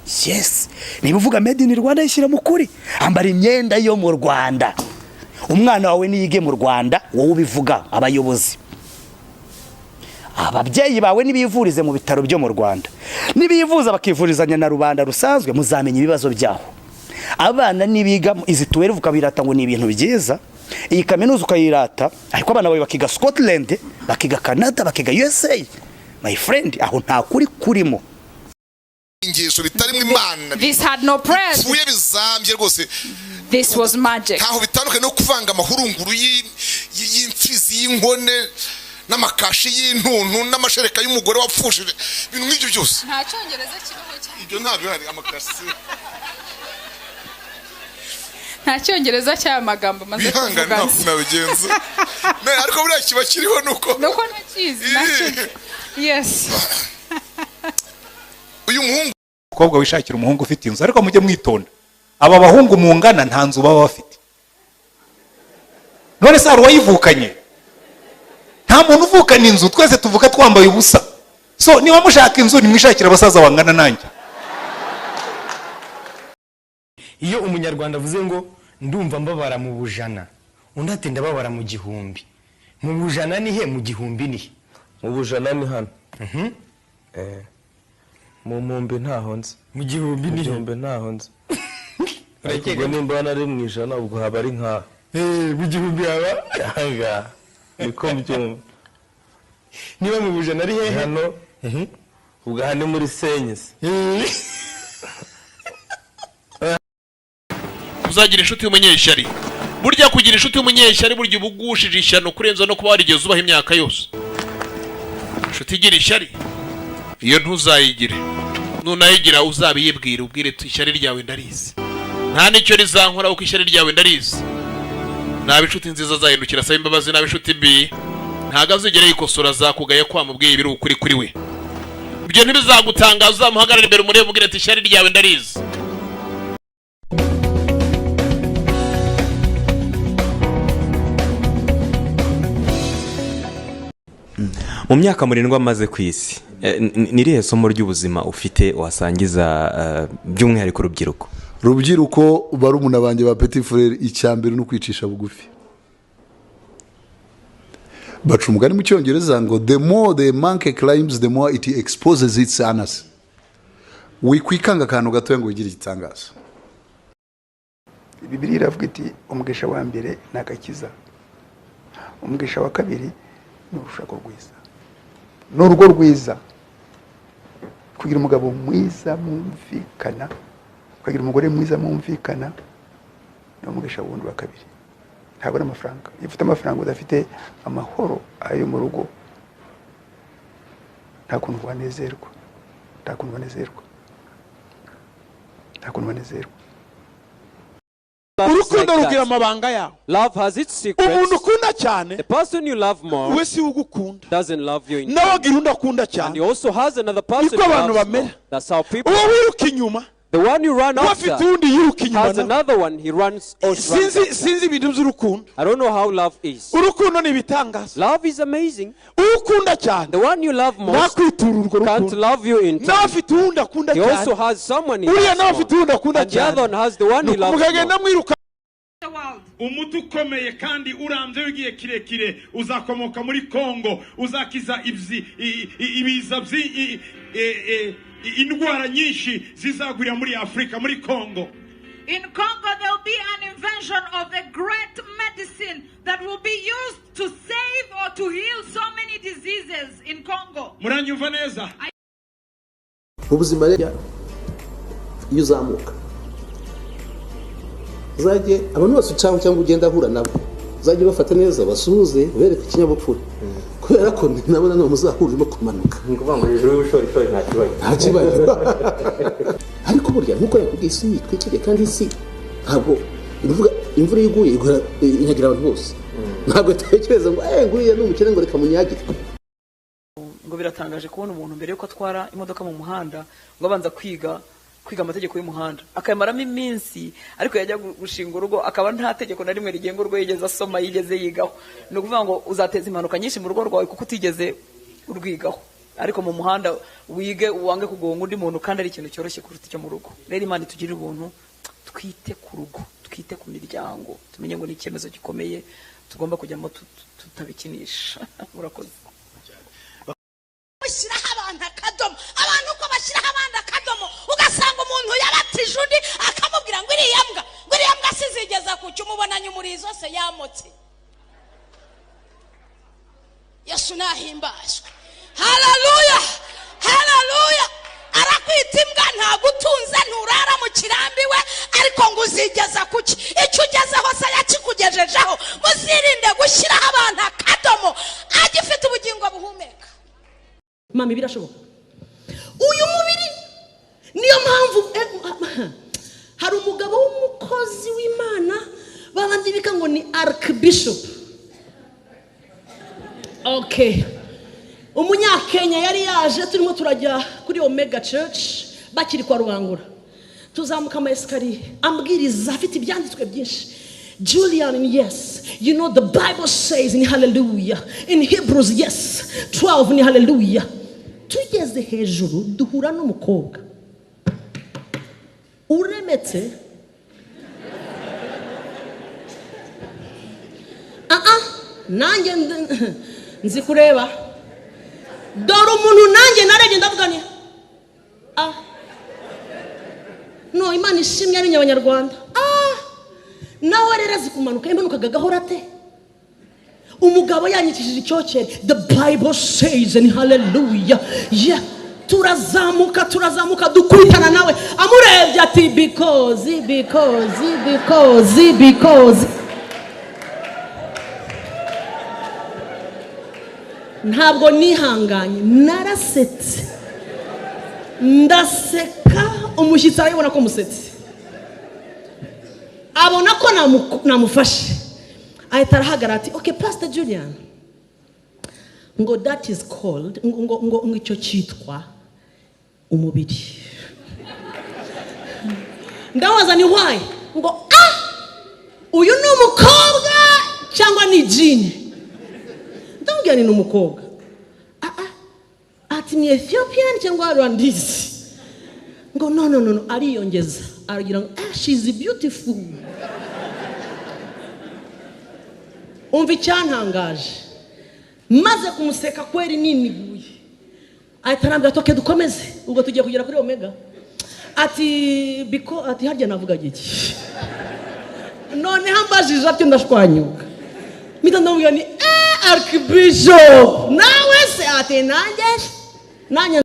Yes, niba uvuga made in Rwanda, yishyira mu kuri, ambara imyenda yo mu Rwanda, umwana wawe niyige mu Rwanda. Wowe ubivuga, abayobozi, ababyeyi bawe nibivurize mu bitaro byo mu Rwanda, nibivuza bakivurizanya na rubanda rusanzwe, muzamenya ibibazo byaho. Abana nibiga izi 12, ukabirata ngo ni ibintu byiza, iyi kaminuza ukayirata, ariko abana bawe bakiga Scotland, bakiga Canada, bakiga USA, my friend, aho nta kuri kurimo. Ingesho bitarimo Imana. This had no prayers. Bipfuye, bizambye rwose. This was magic. Ntaho bitandukanye no kuvanga amahurunguru y'imfizi y'inkone n'amakashi y'intuntu n'amashereka y'umugore wapfushije, ibintu nk'ibyo byose. Nta cyongereza kibaho cyane. Ibyo ntabwo bihari, amakasi. Nta cyongereza cy'aya magambo maze Bihangane. kuvuga. Ntabwo nabigenza. Ariko buriya kiba kiriho nuko Nuko ntakizi nacyo. Yes. Uyu muhungu Umukobwa wishakira umuhungu ufite inzu, ariko mujye mwitonda, aba bahungu mungana nta nzu baba bafite. None se hari uwayivukanye? Nta muntu uvukana inzu, twese tuvuka twambaye ubusa. So niba mushaka inzu, nimwishakire abasaza bangana nanjye. Iyo umunyarwanda avuze ngo "Ndumva mbabara mu bujana," undi ati "Ndababara mu gihumbi." Mu bujana ni he? Mu gihumbi ni he? Mu bujana ni hano. Mu mpumbi ntaho nzi. Mu gihumbi Mu ni he? gihumbi ntaho nzi, ariko ubwo nimba hano ari mu 100, ubwo haba ari nkaha. Mu gihumbi haba Ahangaha niko mbyumva. Niba mu bujana ari hehe? Hano, ubwo aha ni muri senyisi. Uzagira inshuti y'umunyeshyari. Burya kugira inshuti y'umunyeshyari, burya uba ugushije ishyano kurenza no kuba warigeze ubaho imyaka yose. Inshuti igira ishyari, iyo ntuzayigire. Nunayigira, uzabiyibwira, ubwire uti "Ishyari ryawe ndarizi, nta n'icyo rizankora kuko ishyari ryawe ndarizi." Naba inshuti nziza, azahindukira asaba imbabazi. Naba inshuti mbi, ntabwo azigera yikosora, azakugaya ko wamubwiye ibiri ukuri kuri we. Ibyo ntibizagutangaza. Uzamuhagarara imbere, umurebe, ubwire ati "Ishyari ryawe ndarizi." Mu myaka murindwi amaze ku isi, ni irihe somo ry'ubuzima ufite wasangiza, by'umwihariko urubyiruko? Rubyiruko, barumuna banjye ba petit frère, icya mbere ni ukwicisha bugufi. Baca umugani mu Cyongereza ngo "The more the monkey climbs, the more it exposes its anus." Wikwikanga akantu gatoya ngo wigire igitangaza. Bibiliya iravuga iti "Umugisha wa mbere ni agakiza, umugisha wa kabiri ni urushako rwiza, ni urugo rwiza." Kugira umugabo mwiza mwumvikana, ukagira umugore mwiza mwumvikana, ni umugisha wundi wa kabiri. Ntabwo ari amafaranga. Iyo ufite amafaranga udafite amahoro ayo mu rugo, nta kuntu wanezerwa, nta kuntu wanezerwa, nta kuntu wanezerwa. Urukundo rugira amabanga yawe. Love has its secrets. Umuntu ukunda cyane The person you love more we si we ugukunda, doesn't love you in nawe agira undi akunda And cyane. he also has another person Niko he abantu loves bamera. more. That's how people. Uwo wiruka inyuma The one you run we after afite uwundi yiruka inyuma has nawe. another one he runs or she runs Sinzi after. sinzi ibintu by'urukundo. I don't know how love is. Urukundo ni ibitangaza. Love is amazing. Uwo ukunda cyane The one you love most ntakwitura urwo can't rukundo, love you in nawe turn. afite uwundi akunda He also cyane. has someone he Uriya loves nawe afite more. uwundi akunda And the other cyane. one has the one he loves Mukagenda more. mwiruka. Umuti ukomeye kandi urambye w'igihe kirekire uzakomoka muri Kongo, uzakiza ibiza indwara nyinshi zizagwira muri Afurika, muri Kongo. In Congo, there will be an invention of a great medicine that will be used to save or to heal so many diseases in Congo. Muranyumva neza? Mu buzima rero, iyo uzamuka, uzajye abantu bose ucaho cyangwa ugenda ahura nabo, uzajye ubafata neza, basuhuze, ubereke ikinyabupfura, kubera ko nabo nanone muzahura urimo kumanuka. Ni ukuvuga ngo hejuru y'ubushorishori nta kibazo. Nta kibazo. Ariko burya nk'uko yakubwiye, isi yitwikiriye kandi isi ntabwo imvura iyo iguye igura inyagira abantu bose. Ntabwo atekereza ngo nguriya ni umukene, ngo reka munyagire. Ngo biratangaje kubona umuntu mbere yuko atwara imodoka mu muhanda ngo abanza kwiga amategeko y'umuhanda akayamaramo iminsi, ariko yajya gushinga urugo akaba nta tegeko na rimwe rigenga urugo yigeze asoma, yigeze yigaho. Ni ukuvuga ngo uzateza impanuka nyinshi mu rugo rwawe kuko utigeze urwigaho. Ariko mu muhanda wige wange kugonga undi muntu, kandi ari ikintu cyoroshye kuruta icyo mu rugo. Rero Imana itugirire ubuntu, twite ku rugo, twite ku miryango, tumenye ngo ni icyemezo gikomeye tugomba kujyamo tutabikinisha. Murakoze. Mushyiraho abantu akadomo, abantu uko bashyiraho abandi akadomo, ugasanga umuntu yabatije undi akamubwira ngo iriya mbwa, ngo iriya mbwa sizigeza ku cyo umubonanye umurizo se yamotse. Yesu nahimbazwe. Haleluya, haleluya. Arakwita imbwa, ntagutunze, nturara mu kirambi we, ariko ngo uzigeza kuki? Icyo ugezeho se yakikugejejeho. Muzirinde gushyiraho abantu akadomo agifite ubugingo buhumeka. Mami, birashoboka uyu mubiri. Niyo mpamvu hari umugabo w'umukozi w'Imana babandi bika ngo ni archbishop, okay, umunyakenya, yari yaje turimo turajya kuri Omega Church bakiri kwa Rubangura, tuzamuka ama escalier, ambwiriza afite ibyanditswe byinshi. Julian, yes, you know the Bible says in hallelujah, in Hebrews, yes, 12 ni hallelujah. Tugeze hejuru duhura n'umukobwa uremetse. Ah, nanjye nzi kureba, dore umuntu nanjye narebye ndavuga ni ah no, Imana ishimwe ari abanyarwanda. Ah, nawe rero azi kumanuka, imanukaga gahora ate? Umugabo yanyikishije icyokere, the Bible says in hallelujah, yeah. Turazamuka, turazamuka, dukubitana nawe, amurebye ati because, because, because, because. Ntabwo nihanganye, narasetse, ndaseka, umushyitsi arabibona ko musetse, abona ko namufashe, ahita arahagarara ati okay Pastor Julian, ngo that is called, ngo ngo icyo cyitwa umubiri. Ndabaza ni why, ngo ah, uyu ni umukobwa cyangwa ni jini? Ndamubwira ni umukobwa. Ah ah, ati ni Ethiopian cyangwa Rwandese? Ngo no no no, ariyongeza aragira ngo ah, she is beautiful. Umva icyantangaje, maze kumuseka kweri niniguye, ahita arambwira ati okay dukomeze, ubwo tugiye kugera kuri Omega. Ati biko, ati harya navuga iki? Noneho ambajije atyo ndashwanyuka, mpita ndamubwira ni archbishop nawe se? Ati nanjye nanjye.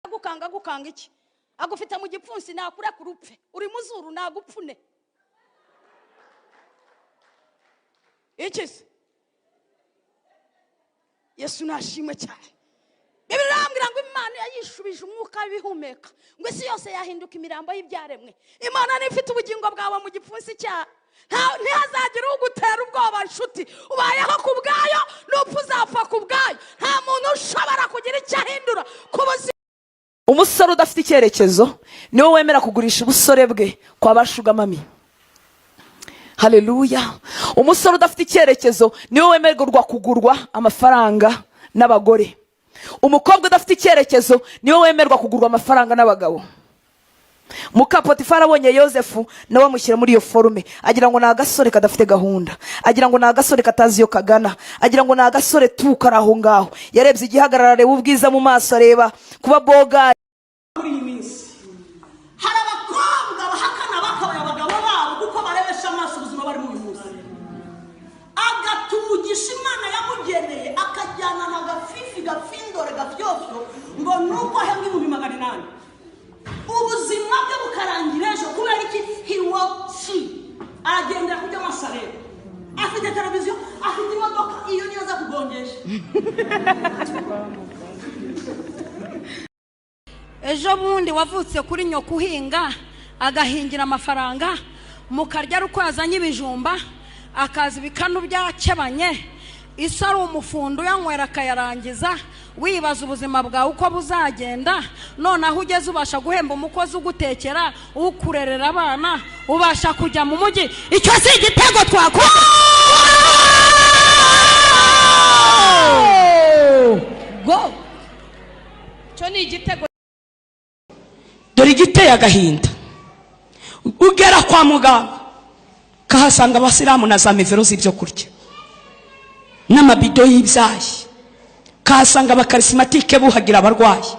Agukanga, agukanga iki? Agufite mu gipfunsi, nakurekura upfe, uri muzuru nagupfune iki se? Yesu nashimwe cyane. Bibiliya irambwira ngo Imana yayishubije umwuka w'ibihumeka, ngo isi yose yahinduka imirambo y'ibyaremwe. Imana nifite ubugingo bwawe mu gipfunsi cyawe, ntihazagira ugutera ubwoba nshuti. Ubayeho ku bwayo, n'upfa uzapfa ku bwayo. Nta muntu ushobora kugira icyo ahindura ku buzima. Umusore udafite icyerekezo niwe wemera kugurisha ubusore bwe kwa ba sugar mummy. Haleluya. Umusore udafite icyerekezo niwe wemererwa kugurwa amafaranga n'abagore. Umukobwa udafite icyerekezo niwe wemerwa kugurwa amafaranga n'abagabo. Muka Potifari abonye Yosefu, nawe amushyira muri iyo forme, agira ngo ni agasore kadafite gahunda, agira ngo ni agasore katazi iyo kagana, agira ngo ni agasore tu kari aho ngaho. Yarebye igihagararo, areba ubwiza mu maso, areba kuba boga. Muri iyi minsi hari abakobwa bahakana bakabaye abagabo babo kuko barebesha amaso ubuzima barimo uyu munsi, agata umugisha Imana yamugeneye, akajyana na gafifi gafindore gafyofyo, ngo nuko ahembwa 800,000, ubuzima bwe bukarangira ejo. Kubera iki? He will see, aragendera ku byo amaso areba, afite televiziyo, afite imodoka, iyo niyo aza kugongesha. Ejo bundi wavutse kuri nyoko uhinga, agahingira amafaranga, mukarya ari uko yazanye ibijumba, akaza ibikanu byakebanye, isi ari umufundo uyanywera akayarangiza, wibaza ubuzima bwawe uko buzagenda. Noneho ugeze ubasha guhemba umukozi ugutekera, ukurerera abana, ubasha kujya mu mujyi, icyo si igitego twakora. Go. Cyo ni igitego. Dore igiteye agahinda, ugera kwa muganga kahasanga abasilamu na za mivero z'ibyo kurya n'amabido y'ibyayi, kahasanga abakarisimatike buhagira abarwayi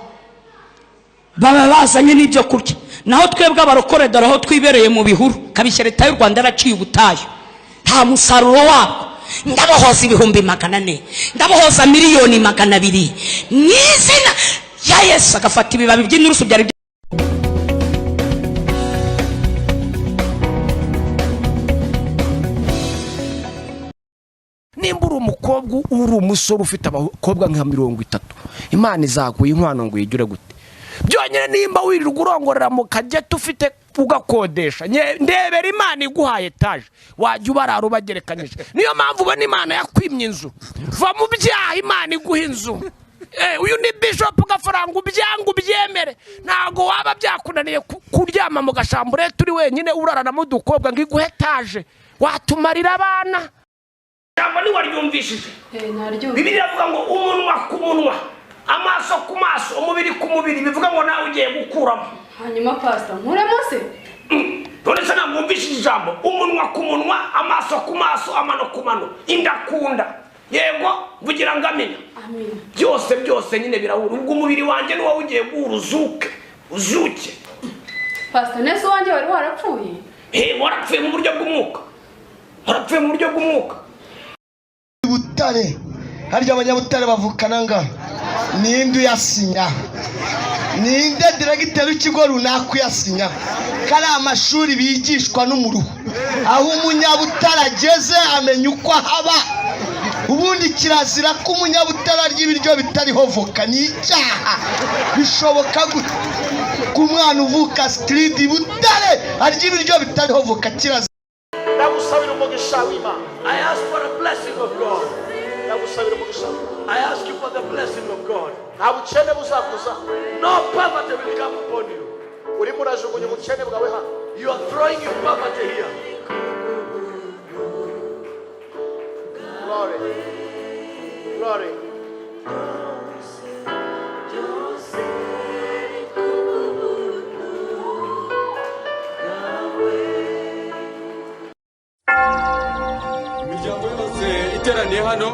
baba bazanye n'ibyo kurya. Naho twebwe abarokore dore aho twibereye mu bihuru, kabishya leta y'u Rwanda yaraciye ubutayu, nta musaruro wabwo. Ndabohoza 400,000, ndabohoza 200,000,000 mu izina ya Yesu. Agafata ibibabi by'inturusu byari. Nimba uri umukobwa, uri umusore ufite abakobwa nka 30, Imana izaguha inkwano ngo uyigire gute? Byonyine nimba wirirwa urongorera mu kageti ufite ugakodesha, ndebera Imana iguhaye etaje wajya ubarara ubagerekanyije. Niyo mpamvu ubona Imana yakwimye inzu. Va mu byaha, Imana iguha inzu. Uyu ni bishop Gafaranga, ubyanga ubyemere, ntabwo waba byakunaniye kuryama mu gashambure turi wenyine uraranamo udukobwa ngo iguhe etaje, watumarira abana. Ijambo ntiwaryumvishije. Bibiliya iravuga ngo umunwa ku munwa, amaso ku maso, umubiri ku mubiri, bivuga ngo nawe ugiye gukuramo. Hanyuma pastor, nkuremo se? None se ntabwo wumvishije ijambo? Umunwa ku munwa, amaso ku maso, amano ku mano, inda ku nda. Yego, mvugira ngo amina. Byose byose nyine birahura. Ubwo umubiri wanjye ni wowe ugiye guhura, uzuke, uzuke. Pastor, nese wanjye wari warapfuye? Warapfuye mu buryo bw'umwuka. Warapfuye mu buryo bw'umwuka. Butare, harya abanyabutare bavukana nga ninde uyasinya? Ninde diregiteri w'ikigo runaka uyasinya? Kari amashuri bigishwa n'umuruho, aho umunyabutare ageze amenya uko ahaba. Ubundi kirazira ko umunyabutare arya ibiryo bitariho voka, ni icyaha. Bishoboka gute ko umwana uvuka sitiridi Butare arya ibiryo bitariho voka? Kirazira. Ndagusabira umugisha w'Imana. I ask for the blessing of God. Ndagusabira umugisha. I ask you for the blessing of God. Nta bukene buzakuza. No poverty will come upon you. Urimo urajugunya ubukene bwawe hano. You are throwing your poverty here. Glory. Glory. Imiryango yose iteraniye hano,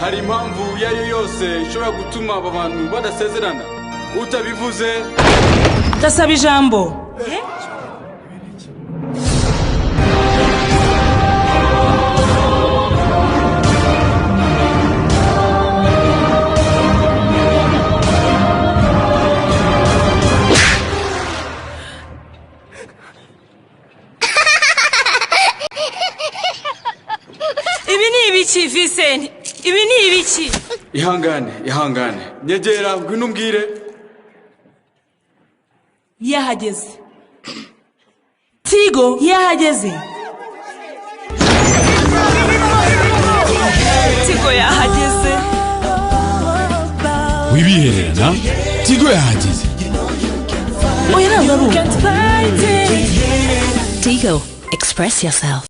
hari impamvu iyo ari yo yose ishobora gutuma aba bantu badasezerana utabivuze? Ndasaba ijambo. Ibi ni ibiki, Vincent? Ibi ni ibiki? Ihangane, ihangane, nyegera, ngwino umbwire. Yahageze Tigo, yahageze Tigo, yahageze. Wibihererana, Tigo yahageze. Oya, ntabwo ari ubu. Tigo, express yourself.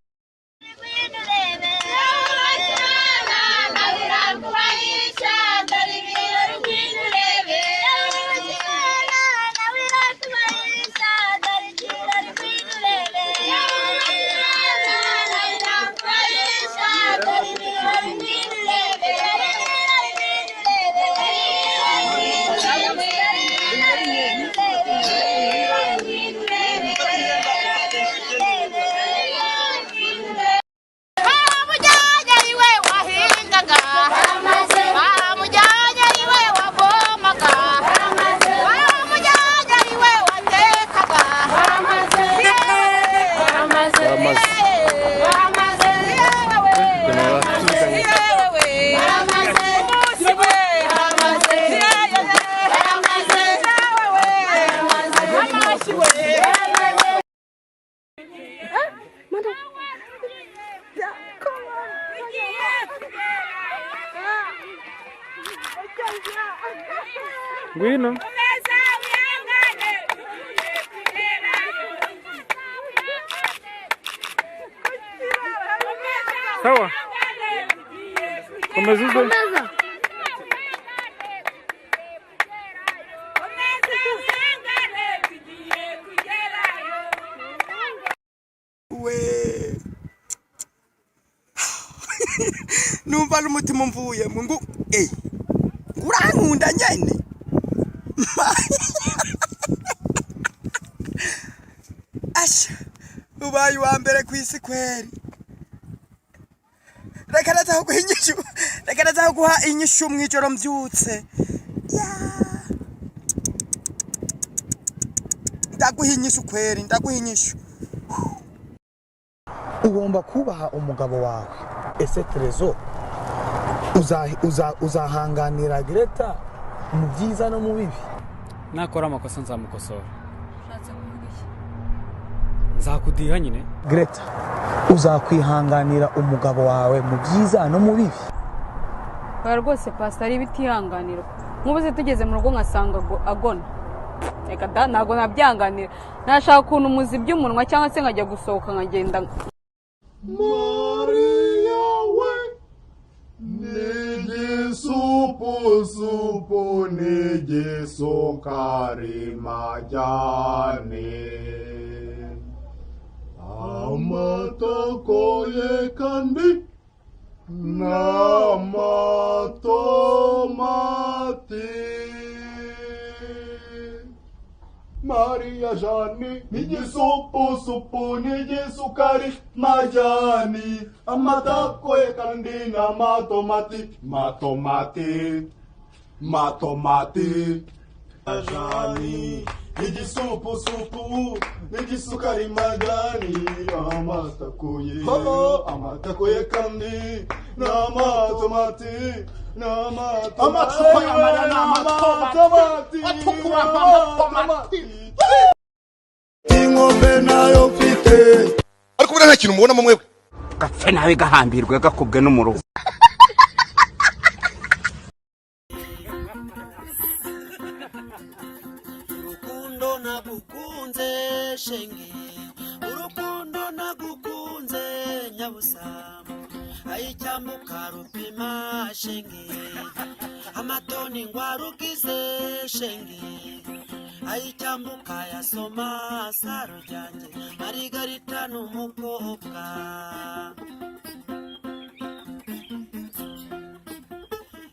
Ngwino. Sawa, komeza uze. We, numva n'umutima umvuyemo ngo urankunda nyene. Asha, ubaye uwa mbere ku isi kweri. Reka ndaza kuguha inyishu, reka ndaza kuguha inyishu mw'ijoro mbyutse. Ndaguha inyishu kweri, ndaguha inyishu. Ugomba kubaha umugabo wawe. Ese Terezo, uzahanganira Greta mu byiza no mu bibi? Nakora amakosa nzamukosora. Nzakudiha nyine. Greta, uzakwihanganira umugabo wawe mu byiza no mu bibi? Oya rwose pastor, ari ibitihanganirwa. Nk'ubu se tugeze mu rugo nkasanga agona, reka da, ntabwo nabyanganira. Nashaka ukuntu muzibya umunwa cyangwa se nkajya gusohoka nkagenda. Mariya we, n'igisupusupu n'igisukari majyane, amatako ye kandi n'amatomati. Maria Jani, n'igisupusupu n'igisukari majyani, amatako ye kandi n'amatomati, matomati, matomati. Jani, igisupusupu n'igisukari majyani, amatako ye, amatako ye kandi n'amatomati, n'amatomati. Amacupa ya Mariya ni amatomati atukura nk'amatomati. Inkombe nayo mfite. Ariko buriya nta kintu mubonamo mwebwe. Gapfe nawe gahambirwe gakubwe n'umuruho. Urukundo nagukunze shenge, urukundo nagukunze nyabusa, ayicyambuka rupima shenge, amatoni ngwarugize shenge, ayicyambuka yasoma saro ryanjye marigarita n'umukobwa.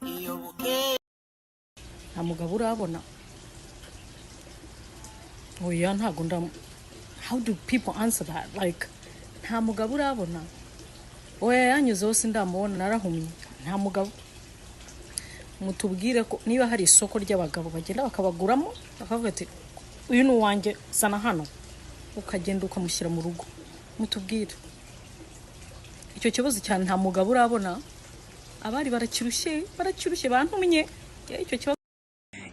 Iyo bukeye. Nta mugabo urabona? Oya, ntabwo ndamu. How do people answer that? Like, nta mugabo urabona? Oya, yanyuzeho sindamubona, narahumye. Nta mugabo. Mutubwire ko niba hari isoko ry'abagabo bagenda bakabaguramo, bakavuga ati uyu ni uwanjye, zana hano, ukagenda ukamushyira mu rugo. Mutubwire icyo kibazo cyane. Nta mugabo urabona, abari barakirushye, barakirushye, bantumye icyo kibazo.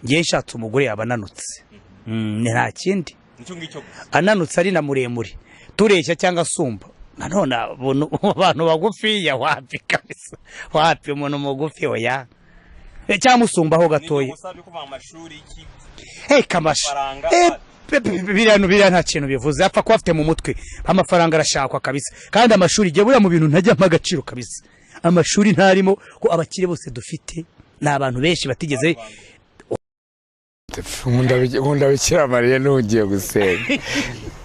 Ngewe nshatse umugore yaba ananutse. Nta kindi. Nicyo ngicyo gusa. Ananutse ari na muremure tureshya cyangwa asumba. Nanone abantu bagufiya wapi kabisa, wapi umuntu mugufi oya. Cyangwa musumbaho gatoya. Hey kamasha, biriya nta kintu bivuze, apfa kuba afite mu mutwe. Amafaranga arashakwa kabisa, kandi amashuri igihe buriya mu bintu ntajya mpa agaciro kabisa. Amashuri ntarimo, ko abakire bose dufite ni abantu benshi batigeze. Nkunda Bikira Mariya n'ugiye gusenga.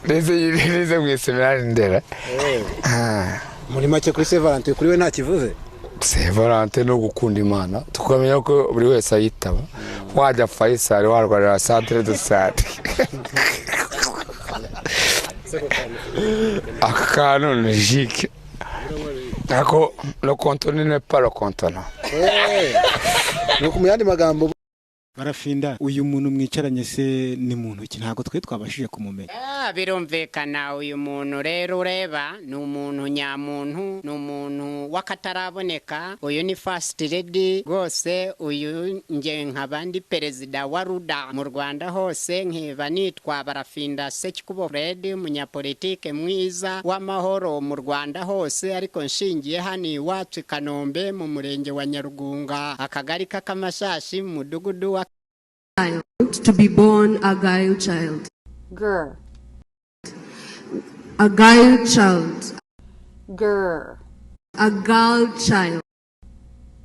Nize mu iseminari Ndera. Muri make kuri Saint Valentin kuri we nta kivuze? Saint Valentin ni ugukunda Imana, tukamenya ko buri wese ayitaba. Wajya Faisal, warwarira centre de santé. Aka kantu ni jike. Ako le contenu n'est pas le contenant. Nuko mu yandi magambo. Barafinda, uyu muntu mwicaranye se ni muntu ki? Ntabwo twe twabashije kumumenya. Birumvikana, uyu muntu rero ureba ni umuntu nyamuntu, ni umuntu w'akataraboneka. Uyu ni first lady rwose. Uyu nge nkaba ndi perezida wa RUDA mu Rwanda hose, nkiba nitwa Barafinda Sekikubo Fred, umunyapolitike mwiza w'amahoro mu Rwanda hose, ariko nshingiye hano iwacu i Kanombe mu murenge wa Nyarugunga, akagari k'Akamashashi, mu mudugudu wa To be born a girl child. Girl. A girl child. Girl. A girl child.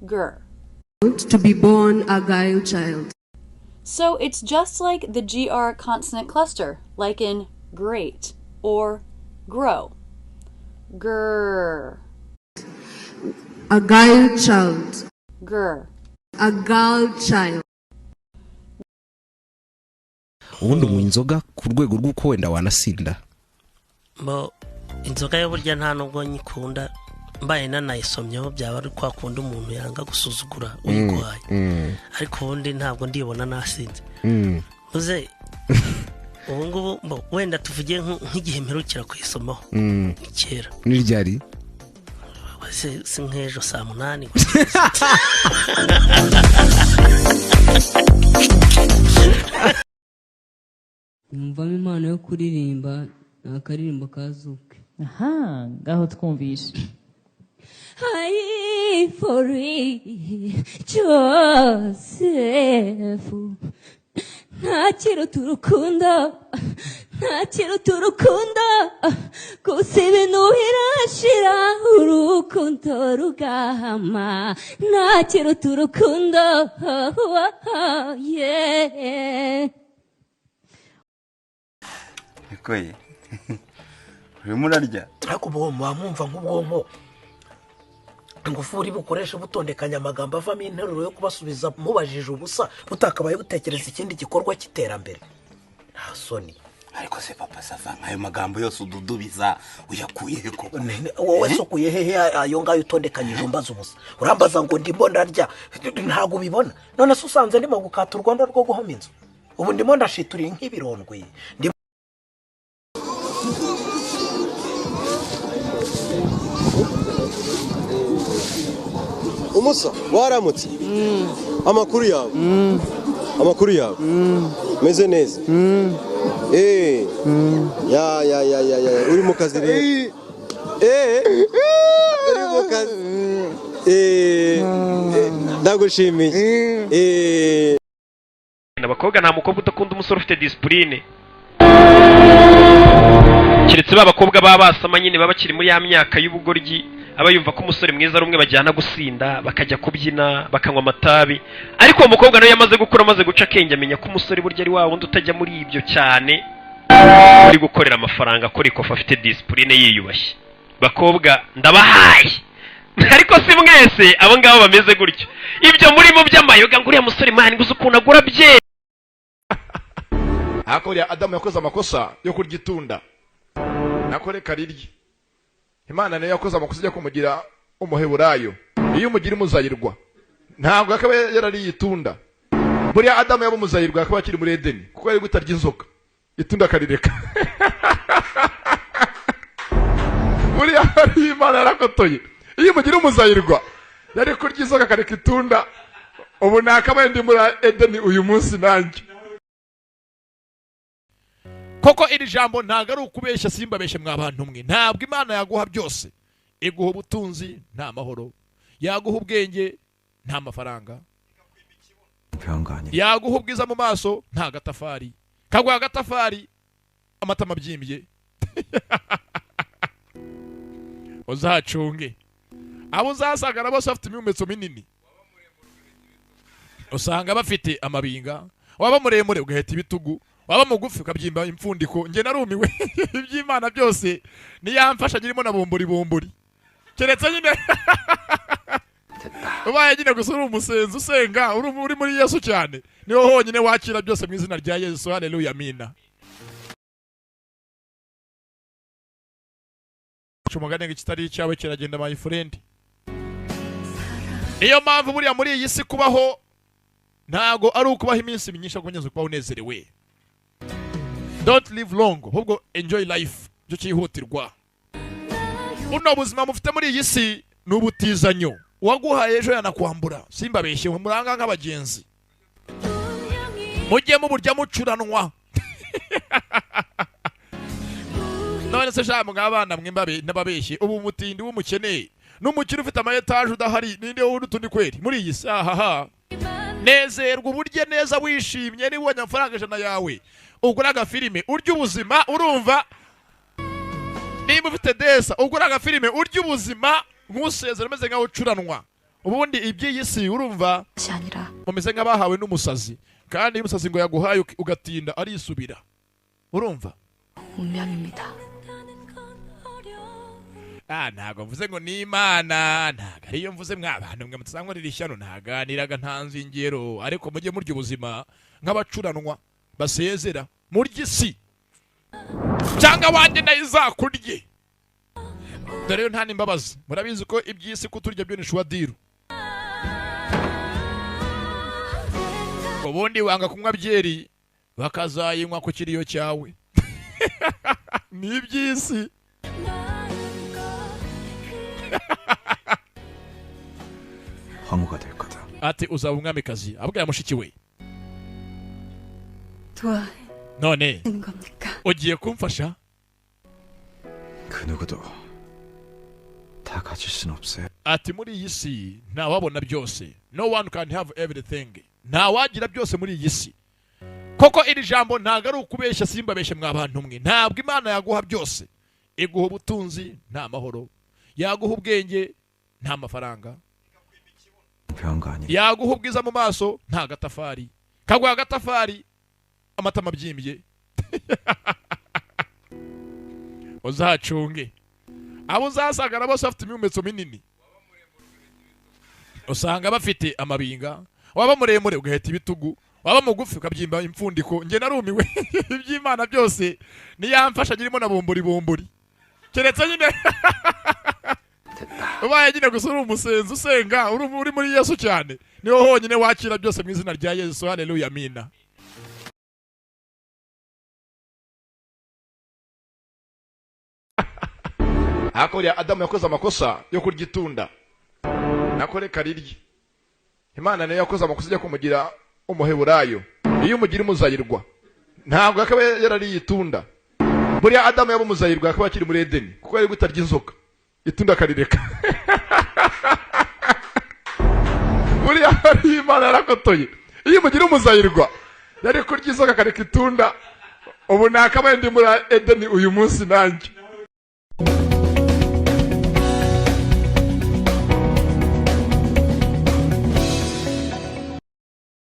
Girl. To be born a girl child. So it's just like the GR consonant cluster, like in great or grow. Grr. A girl child. Grr. A girl child. Ubundi unywa inzoga ku rwego rw'uko wenda wanasinda? Bo, inzoga yo burya nta nubwo nyikunda, mbaye nanayisomyeho byaba ari kwa kundi umuntu yanga gusuzugura uyirwaye, ariko ubundi ntabwo ndibona nasinze. Uze ubu ngubu bo, wenda tuvuge nk'igihe mperukira kuyisomaho, ni kera. Ni ryari? Si nk'ejo saa 8. Numvamo impano yo kuririmba, ni akaririmbo ka Zuke. Aha ngaho twumvishe. Ayifori Joseph, nta kiruta urukundo, nta kiruta urukundo, gusa ibintu birashira urukundo rugahama, nta kiruta urukundo, yeah. Nikoye, urimo urarya? Ariko ubu muba mwumva nk'ubwonko ingufuri bukoresha butondekanya amagambo avamo interuro yo kubasubiza mubajije ubusa, butakabaye butekereza ikindi gikorwa cy'iterambere, nta soni? Ariko se Papa Sava, nk'ayo magambo yose ududubiza uyakuye he koko? Wowe se ukuye hehe ayo ngayo utondekanyije umbaza ubusa? Urambaza ngo ndimo ndarya, ntabwo ubibona? None se usanze ndimo gukata urwondo rwo guhoma inzu? Ubu ndimo ndashiturira nk'ibirondwe. Umusa, waramutse, amakuru yawe, amakuru yawe meze neza. Eh, ya ya ya ya ya, uri mu kazi rero? Eh, uri mu kazi? Eh, ndagushimiye, eh. Abakobwa, nta mukobwa udakunda umusore ufite disipurine, keretse ba bakobwa baba basama nyine, baba bakiri muri ya myaka y'ubugoryi, aba yumva ko umusore mwiza ari umwe bajyana gusinda, bakajya kubyina, bakanywa amatabi. Ariko uwo mukobwa nawe yamaze gukura, amaze guca akenge, amenya ko umusore burya ari wa wundi utajya muri ibyo cyane, uri gukorera amafaranga, akora ikofa, afite disipurine, yiyubashye. Bakobwa ndabahaye, ariko si mwese abo ngabo bameze gutyo. Ibyo murimo by'amayoga, ngo uriya musore man, ngo uzi ukuntu agura bye. Ariko buriya Adamu yakoze amakosa yo kurya itunda, nako reka rirye. Imana nayo yakoze amakosa ijya kumugira umuheburayo, iyo umugira umuzayirwa ntabwo akaba yarariye itunda. Buriya Adamu yaba umuzayirwa akaba akiri muri Edeni, kuko yari gutarya inzoka, itunda akarireka. Buriya hariyo Imana yarakotoye, iyo umugira umuzayirwa yari kurya inzoka akareka itunda. Ubu nakabaye ndi muri Edeni uyu munsi nanjye koko. Iri jambo ntabwo ari ukubeshya, simbabeshye mwa bantu mwe. Ntabwo Imana yaguha byose. Iguha ubutunzi nta mahoro, yaguha ubwenge nta mafaranga, yaguha ubwiza mu maso nta gatafari, kaguha agatafari amatama abyimbye. Uzacunge abo uzasanga na bose bafite imihumetso minini, usanga bafite amabinga. Waba muremure ugaheta ibitugu, waba mugufi ukabyimba impfundiko. Njye narumiwe, iby'Imana byose niyamfasha nyirimo na bumburi bumburi, keretse nyine ubaye nyine gusa uri umusenzi usenga, uri muri Yesu cyane, niho honyine wakira byose mu izina rya Yesu. Haleluya, amina. Umugani ngo ikitari icyawe kiragenda, my friend. Niyo mpamvu buriya muri iyi si kubaho ntago ari ukubaho iminsi myinshi, ahubwo nyine kubaho unezerewe. Don't live long, ahubwo enjoy life, cyo cyihutirwa. Buno buzima mufite muri iyi si ni ubutizanyo, uwaguhaye ejo yanakwambura. Simbabeshye, muranga nk'abagenzi, mujye muburya mucuranwa. None se sha mwabana mwe n'ababeshye, ubu umutindi w'umukene n'umukire ufite ama etaje udahari, ninde wowe utundi kweri muri iyi si? Ahaha, nezerwa uburye neza wishimye. Niba ubonye amafaranga 100 yawe ugura agafilime urya ubuzima, urumva? Niba ufite desa ugura agafilime urya ubuzima, nkusezera umeze nkaho ucuranwa. Ubundi iby'iyi si, urumva, mumeze nk'abahawe n'umusazi, kandi iyo umusazi ngo yaguhaye ugatinda arisubira, urumva? Ntabwo mvuze ngo ni Imana, ntabwo ariyo mvuze mwa bantu mwe mutsankorera ishyano, ntaganiraga ntanze ingero, ariko mujye murya ubuzima nk'abacuranwa basezera, murya isi cyangwa wanjye nayo izakurye. Dore yo nta n'imbabazi, murabizi ko iby'isi kuturya byo ni shuwadiru. Ubundi wanga kunywa byeri bakazayinywa ku kiriyo cyawe. Ni iby'isi. 황후가 될 거다. Ati uzaba umwamikazi, abwira mushiki we. 도와 None 되는 겁니까? ugiye kumfasha? 그 누구도 다 가질 순 없어요. Ati muri iyi si ntawabona byose. No one can have everything. Ntawagira byose muri iyi si. Koko iri jambo ntago ari ukubeshya, simbabeshye mwa bantu mwe. Ntabwo Imana yaguha byose. Iguha ubutunzi nta mahoro, yaguha ubwenge nta mafaranga, 배운 거 아니에요. yaguha ubwiza mu maso nta gatafari, kaguha agatafari amatama abyimbye. Uzacunge abo uzasanga na bose bafite imihumetso minini, usanga bafite amabinga. Waba muremure ugaheta ibitugu, waba mugufi ukabyimba impfundiko. Njye narumiwe. Iby'Imana byose niyamfasha nyirimo na bombori bombori, keretse nyine ubaye nyine gusa uri umusenzi usenga uri muri Yesu cyane, niho honyine wakira byose mu izina rya Yesu. Haleluya, amina. Hakurya Adamu yakoze amakosa yo kurya itunda, nako reka rirye. Imana nayo yakoze amakosa ijya kumugira umuheburayo. Iyo umugira umuzayirwa ntabwo akaba yarariye itunda. Buriya Adamu yaba umuzayirwa akaba akiri muri Edeni, kuko yari gutarya inzoka itunda akarireka. Buriya hari Imana yarakotoye. Iyo umugira umuzayirwa yari kurya inzoka akareka itunda. Ubu nakabaye ndi muri Edeni uyu munsi nanjye.